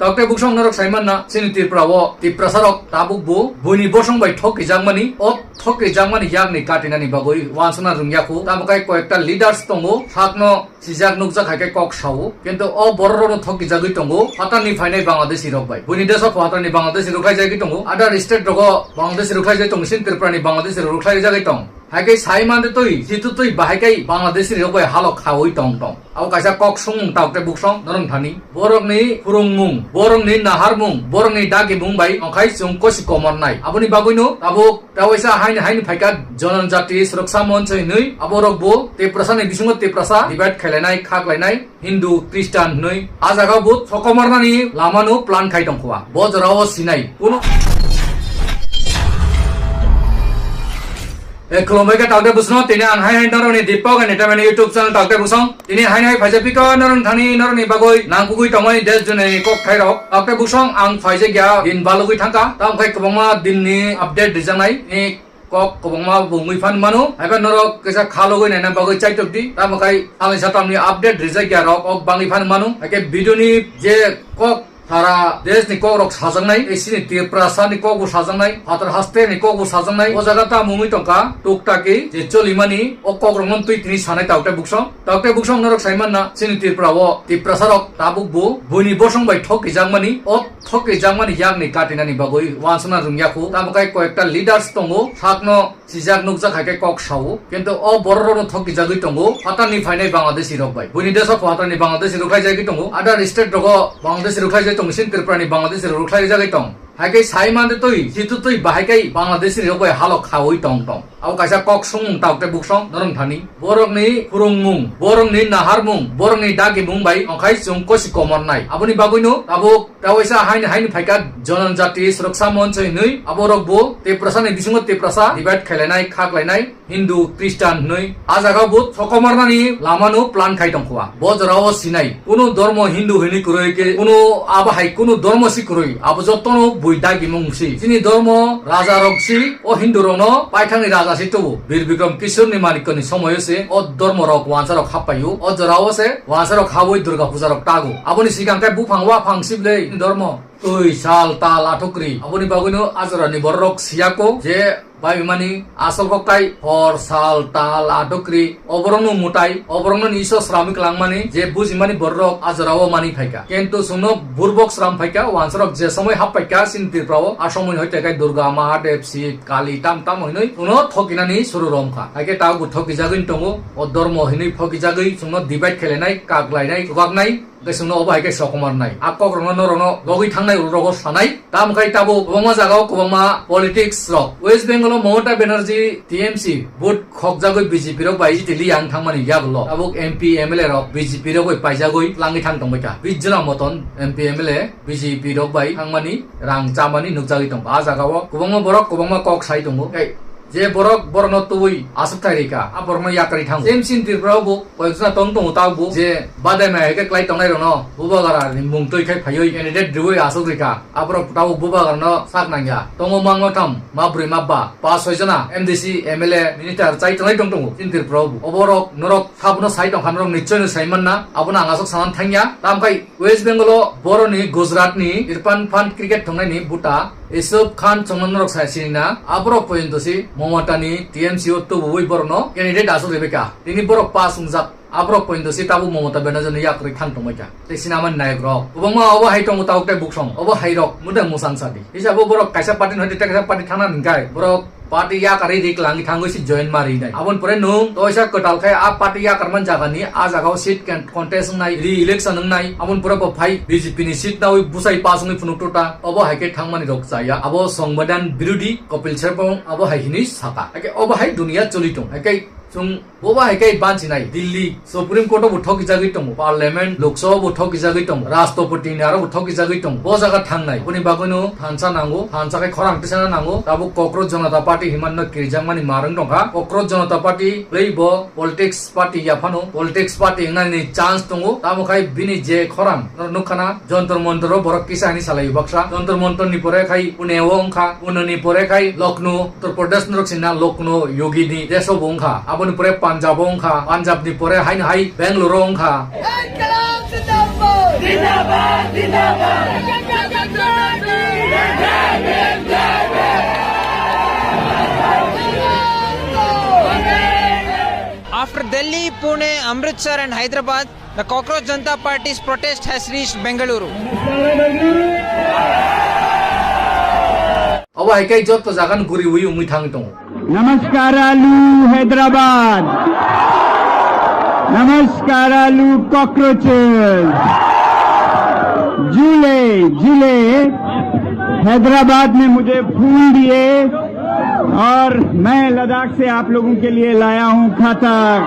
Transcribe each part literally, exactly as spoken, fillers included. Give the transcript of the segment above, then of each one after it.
Tokte buksong norok saimanna, chini Tripura o Tiprasa rok tabuk bo buini bosong bai thok kijakmani, o thok kijakmani yakni katinani bagwi wansana rwngya khu. Tamo kai koyekta leaders tongo, sakno sijak nukjak hai khe kok sao, kintu o borok rokno thok kijagwi tongo phatarni phainai Bangladeshi rok bai. Buini deso phatarni Bangladeshi rwkhlai jagwi tongo, other state rogo Bangladeshi rwkhlai jagwi tongo, chini Tripura ni Bangladeshi rok rwkhlai jagwi tong. Hai khe sai mande twi, jitu twi bahai khe Bangladeshi rok bai halok khaui tong tong. Abo kaisa kok songmung tokte buksong norong thani. Borokni phwrwngmung, borokni naharmung, borokni dagimung bai tongkhai chwng kosi komornai. Aboni bagwino tabuk tawaisa haini haini phaikha Jonojati Suraksa Monch hinwi aborok bo Tiprasa ni bisingo Tiprasa divide khlainai, kha khlainai, Hindu, Christian hinwi. A jaga bo sokomornani lamano plan khai tongkha. Bo jorao sinai. Kuno E, khulumbai khe tokte buksong, tini ang hai hai norokni Deepak Entertainment YouTube channel tokte buksong. Tini hai hai phaisa piko norok thani norokni bagwi nangkukwi tongmani desh duniyani kok thairok. Tokte buksong ang phaisa gya din balugwi thangkha. Tamo khai kwbangma dinni update rijaknai. Ni kok kwbangma bungwi phan mano. Haiba norok kisa khalugwi naina bagwi chaitok di. Tamo khai salni satamni update rijak ya rok kok bangwi phan mano. Haikhe video ni je kok Sara desh ni kok rok sajaknai, tei chini Tiprasa ni kok bo sajaknai, phatar haste ni kok bo sajaknai. O jaga ta mungwi tongkha, tuktakwi je cholimani o kok rok no twi tini sanai tokte buksong. Tokte buksong norok saimanna, chini Tripura o Tiprasa rok tabuk bo buini bosong bai thok kijakmani, o thok kijakmani yakni katinani bagwi wansana rwngya khu. Tamo kai koyekta leaders tongo, sakno sijak nukjak hai khe kok sao, kintu o borok rokno thok kijagwi tongo, phatarni phainai Bangladeshi rok bai. Buini deso phatarni Bangladeshi rwkhlai jagwi tongo, other state rogo Bangladeshi rwkhlai jagwi tongo, chini Tripura ni Bangladeshi rok rwkhlai jagwi tong. Hai khe sai mande twi, jitu twi bahai khe Bangladeshi rok bai halok khaui tong tong. Abo kaisa kok songmung tokte buksong norong thani. Borokni phwrwngmung, borokni naharmung, borokni dagimung bai tongkhai chwng kosi komornai. Aboni bagwino tabuk Kawaisa haini haini phaikha Jonojati Suraksa Monch hinwi, aborok bo Tiprasa ni bisingo Tiprasa divide khlainai, kha khlainai, Hindu, Christian hinwi. A jaga bo sokomornani lamano plan khai tongkha. Bo jorao sinai, kunu dormo Hindu hinwi kwrwi khe, kunu abo hai kunu dormo si kwrwi, abo jotono bui dagimung si. Chini dormo raja rok si, o Hindu rokno paithangni raja si tubu. Bir Bikram Kishore ni Manikya ni somoyo se, o dormo rok wansa rok happaio, o jorao se, Wansa rok habwi Durga puja rok tago. Aboni sikang khe buphang waphang siblei dormo. Twi sal tal athukri. Aboni bagwino ajorani bororok siyako je bai mani asol kok tai hor sal tal athukri. Oborokno mutai, oborokno niso sramwi klangmani je bujimani bororok ajorao mani phaikha. Kintu chwngno burbok sram phaikha, wansarok je somoi hap phaikha chini Tripura o, a somoi hoi tekai Durga, Mahadev, Shiv, Kali tam tam hinwi chwngno thokinani suru romkha. Haikhe tabukbo thokijagwi tongo, o dormo hinwi phokijagwi chwngno divide khelenai, kaklainai, chukaknai. Hwnkhe chwngno obo hai khe sokomornai. A kokrokno norokno logwi thangnai, orogo sanai. Tamo khai tabuk kwbangma jagao kwbangma politics rok. West Bengal o Mamata Banerjee T M C vote khokjagwi B J P rok bai chiti liyang thangmani yagulo. Tabuk M P M L A rok B J P rok bai paijagwi langwi thang tongbaikha. Bijla moton M P M L A B J P rok bai thangmani rang chamani nukjagwi tongkha. A jagao kwbangma borok kwbangma kok sai tongo. Tei je borok borokno tubui aswk thai rikha, a borokno yakarwi thango. Same chini Tripura o bo Koyekjona tong tongo tabuk je badai mai hai khe klai tongnai rokno bubagra ni mung twi khai phaiwi candidate riwi aswk rikha. Aborok tabuk bubagra no sak nangya. Tongo mangno tham, ma brwi ma ba, pa soi jona M D C, M L A, minister chai tongnai tong tongo chini Tripura o bo. Oborok norok sabono sai tongkha, norok nichoi no sai manna, abono ang aswk sanan thangya. Tamkhai West Bengal o boroni Gujarat ni Irfan Khan cricket thongnaini buta Isuf Khan chongno norok sai sinina, aborok poyonto si Mamata ni T M C o tubuwi borokno candidate aswk ribika. Tini borok pass wngjak, aborok poyonto si tabuk Mamata Banerjee no yakrwi thang tongbaikha. Tei sinamani nayok rok kwbangma obo hai tongo tabuk tei buksong, obo hai rok mwtai mwsang sadi. Hisabo borok kaisa party ni hoite tei kaisa party thangna hwnkhai borok party yakarwi rik langwi thangwi se join ma rinai. Aboni pore nwng toisa kwtal khe a party yakarmani jagani a jagao seat can-, contest wngnai, re-election wngnai. Aboni pore bo phai B J P ni seat nawi bwsai pass wngwi phunuk tota. Obo hai khe thangmani rok chaya. Abo Songbidan birodhi Kapil Sharma abo hai hinwi saka. Hai khe obo hai duniya choli tong. Hai khe chwng Boba hai khe banchinai Delhi Supreme Court o bo thokijagwi tongo, Parliament, Lok Sabha bo thokijagwi tongo, Rashtrapati ni aro bo thokijagwi tongo. Bo jaga thangnai, boni bagwino thansa nango, thansa khe khorang tisana nango. Tabuk Kokroj Janata Party hinmano kirijakmani marwng tongkha. Kokroj Janata Party bwlwi bo politics party ya phano, politics party wngnani chance tongo. Tamo khai bini je khorang, norok nukha na, Jontor Montor o borok kisa hinwi salai baksa. Jontor Montor ni pore khai Pune o wngkha, Pune ni pore khai Lucknow, Uttar Pradesh norok sina Lucknow, Yogi ni desh o bo wngkha. Aboni pore Punjab o wngkha, Punjab ni pore haino hai Bangalore o wngkha. Inqilab Zindabad! Zindabad! Zindabad! Delhi, Pune, Amritsar and Hyderabad, the Cockroach Janata Party's protest has reached Bengaluru. Obo hai khe joto jagan guri ui wngwi thangwi tongo. Namaskaralu Hyderabad. Namaskaralu cockroaches. Jule, jule, Hyderabad ने मुझे फूल दिए और मैं लद्दाख से आप लोगों के लिए लाया हूं खातक.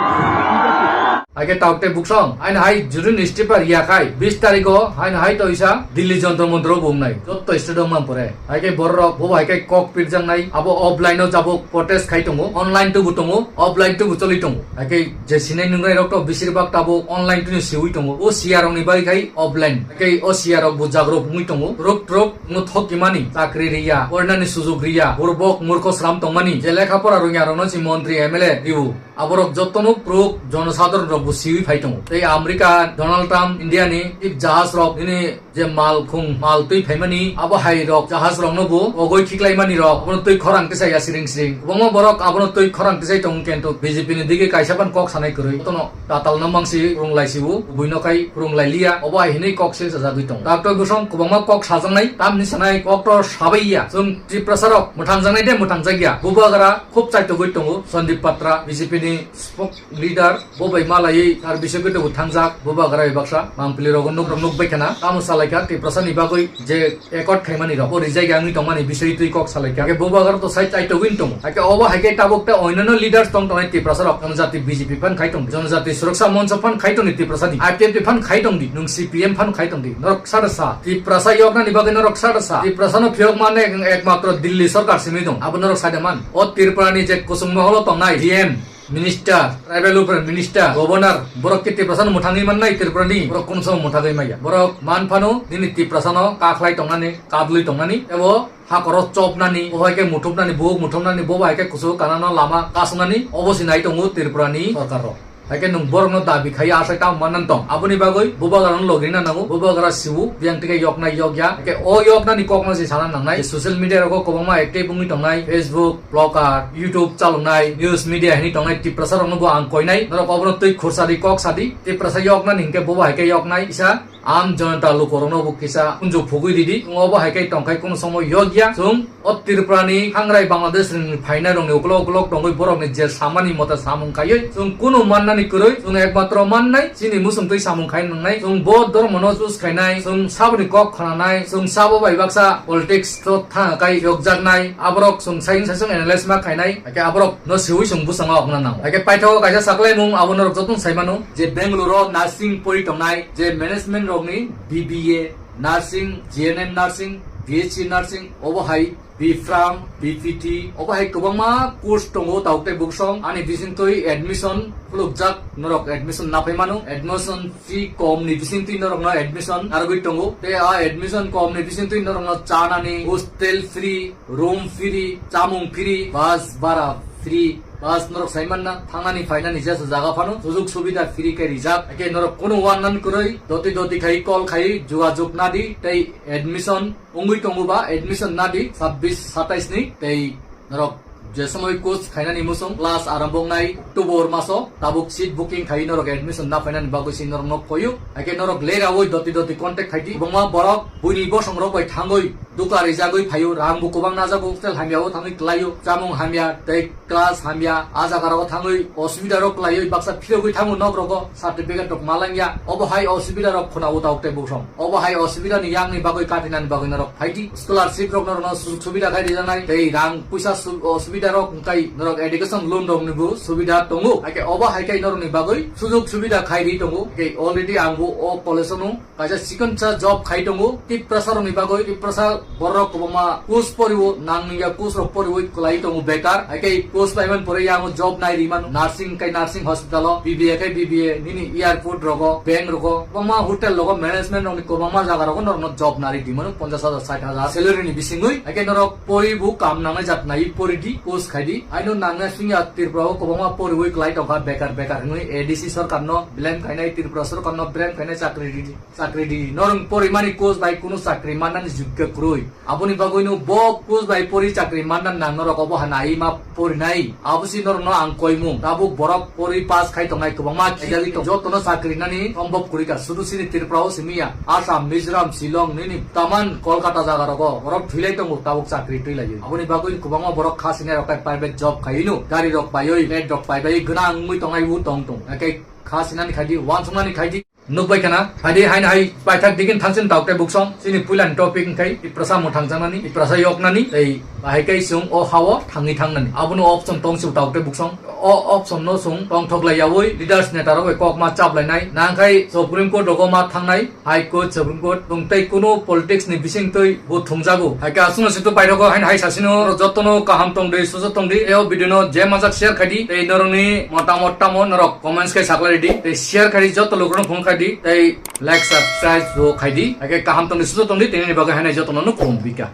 Hai khe tabuk tei buksong, haino hai June ni stiper ya khai, bis tarikh o haino hai toisa Delhi Jantar Mantar o bo wngnai, jotto state o man pore. Hai khe borok bo hai khe kok pirjaknai, abo offline o jabo protest khai tongo, online tubu tongo, offline tubu choli tongo. Hai khe je sinai nungnai rok to besir bak tabuk online twi siwi tongo. O siya rok ni bai khai offline. Hai khe o siya rok bo jagrok wngwi tongo. Rok trok no thok kimani, chakri riya, pornani sujug riya, burbok murkho sram tongmani, je lekha pora rungya rok no si montri M L A riu. Aborok jottono proof jonosadharon rok bo siwi phai tongo. Tei America, Donald Trump, India ni tip jahaj rok nini je mal khung mal twi phaimani, abo hai rok jahaj rok no bo ogoi khiklai mani rok, abono twi khorang tisai ya siring siring. Kwbangma borok abono twi khorang tisai tongo, kento B J P ni dige kaisa phan kok sanai kwrwi. Jotono tatal no mangsi phwrwng lai sibo, buino kai phwrwng lai liya, obo hai hinwi kok se sajagwi tongo. Doctor Bosong kwbangma kok sajaknai, tamni sanai kok to sabai ya. Chwng Tiprasa rok mwthangjaknai de mwthangjak ya. Bubagra khub chaitogwi tongo, Sandeep Patra, B J P ni spok leader, bo bai malaiwi sar bisoi khe tebo thangjak, bo bagra bai baksa mangpili rogo nuk rok nuk bai khana, tamo salai kha Tiprasa ni bagwi je accord khaimani rok, bo rijai wngwi tongmani bisoi twi kok salai kha. Hakhe bo bagra to sai chaitogwi tongo. Hakhe obo hai khe tabuk tei onyono leaders tong tongnai Tiprasa rok, Janajati B J P phan khai tong di, Janajati Suraksha Moncho phan khai tong di Tiprasa ni, I P F T phan khai tong di, nwng C P M phan khai tong di, norok sada sa, Tiprasa yoknani bagwi norok sada sa, Tiprasa no phiyok mane ekmatro Delhi sorkar simi tong, abo norok sada man. O Tripura ni je kusung moholo tongnai D M, Minister, Tribal Welfare Minister, Governor, borok khe Tiprasa no mwthangwi mannai Tripura ni, borok kono somo mwthangwi maya. Borok man phano nini Tiprasa no kakhlai tongnani, kadlwi tongnani, ebo hakoro chopnani, bo hai khe muthupnani, buhuk muthupnani, bo bai khe kuchuk kanano lama kasnani, obo se nai tongo Tripura ni sorkar rok. Hai khe nwng borok no dabi khai asai tamo manna tong. Aboni bagwi bubagra no logi na nango, bubagra sibu, biyang tike yoknai yokya. Hai khe o yoknani kok no se sana nangnai. Social media rogo kwbangma active wngwi tongnai, Facebook, blogger, YouTube chaloknai, news media hini tongnai Tiprasa rokno bo ang koinai. Norok obono twi khursa di, kok sa di. Tiprasa yoknani hinkhe bobo hai khe yoknai kisa. Am jonota lukorokno bo kisa unju phugwi ridi. Chwng obo hai khe tongkhai kono somo yokya. Chwng o Tripurani hangrai Bangladesh ni phainai rokni uklok uklok tongwi borokni je samani mote samung khaiwi chwng kunu mannani kwrwi. Chwng ekmatro mannai chini muchungtwi samung khai nangnai. Chwng bo dhormono choose khainai, chwng saboni kok khananai, chwng sabo bai baksa politics to thang kai yokjaknai, aborok chwng sai sai chwng analyze ma khainai, hakhe aborok no siwi chwng bwskango okna nango. Hakhe paithago kaisa saklaimung abo norok jotono sai mano je Bangalore o nursing pori tongnai je management rokni B B A nursing, G N M nursing, B S C nursing, obo hai B Pharm, B P T, obo hai kwbangma course tongo, tabuk tei buksong ani bisingtwi admission khulukjak, norok admission naphai mano, admission fee kom ni bisingtwi norokno admission narwgwi tongo. Tei a admission kom ni bisingtwi norokno chanani hostel free, room free, chamung free, bus bara free, bus norok sai manna, thangnani phainani jesa jaga phano sujug subida free khe rijak. Hakhe norok kunu uannan kwrwi doti doti khai call khai jugajug nadi tei admission wngwi tongo ba admission nadi sabbish satais ni tei norok je somoi course khainani muchung class arambo wngnai October maso tabuk seat booking khai norok admission na phainani bagwi se norok nok koyu. Hakhe norok lerawi doti doti contact khaidi. Kwbangma borok buini bosong rok bai thangwi duka rijagwi phaio, rang bo kwbang najago, hostel hamya o thangwi klaio, chamung hamya tei class hamya, a jaga rogo thangwi osubida rok klaiwi baksa phirogwi thango nok rogo, certificate rok malangya, obo hai osubida rok khuna o tabuk tei buksong. Obo hai osubida ni yakni bagwi katinani bagwi norok phaidi. Scholarship rok norokno sujug subida khai rijaknai, tei rang puisa su-, osubida rok wngkai norok education loan rok ni bo subida tongo. Hakhe obo hai khai norok ni bagwi sujug subida khai ri tongo. Hakhe already ang bo o college o no kaisa chikonsa job khai tongo. Tiprasa rok ni bagwi, Tiprasa borok kwbangma course poriwo, nangya course rok poriwi kwlai tongo bekar. Hakhe course paiman pore yang job nai ri mano. Nursing kai nursing hospital o, B B A kai B B A, nini airport rogo, bank rogo, kwbangma hotel rogo, management rokni kwbangma jaga rogo norokno job nari di mano, ponchash hajar, sait hajar salary ni bisingwi. Hakhe norok poribu kam nangnai jat nai pori di, course khai di. Aino nangnai singya Tripura o kwbangma poriwi kwlai tongkha bekar bekar hinwi A D C sorkar no blame khainai, Tripura sorkar no blame khainai, chakri di, chakri di. Norok porimani course bai kunu chakri mannani jogya kwrwi. Aboni bagwino bo kus bai pori chakri manna nang norok obo hana ai ma porinai. Abo si norokno ang koimung. Tabuk borok pori pass khai tongnai kwbangma khijagwi tong. Jotono chakri nani sombhob kwrwi ka. Sudu sini Tripura o simi ya. Assam, Mizoram, Shillong nini taman Kolkata jaga rogo borok thwilai tongo tabuk chakri twilaiwi. Aboni bagwi kwbangma borok kha sinai rok khai private job khaiwi no. Gari rok paiwi, flat rok paibai gwnang wngwi tongnai bo tong tong. Hakhe kha sinani khaidi, wansuknani khaidi. Nukbai khana, haidi haino hai paithak digin thangsin tauk tei buksong. Chini puilani topic wngkhai Tiprasa mwthangjaknani, Tiprasa yoknani, tei bahai khe chwng o hao thangwi thangnani. Abono option tong sibw tauk tei buksong. O option no chwng tongthok lai yaui leaders neta rok bai kok ma chap lainai. Nangkhai Supreme Court rogo ma thangnai, High Court, Supreme Court, tong tei kuno politics ni bising twi bo thungjago. Hai khe aswkno situ paithago haino hai sasino jotono kaham tongdi, sujuk tongdi. Eo video no je majak share khaidi, tei norokni motamot tamo norok comments khe saklai di, tei share khaidi joto lukurokno phone khaidi, tei like, subscribe bo khaidi. Hai khe kaham tongdi, sujuk tongdi, tini ni bagwi haino jotono no khulum bika.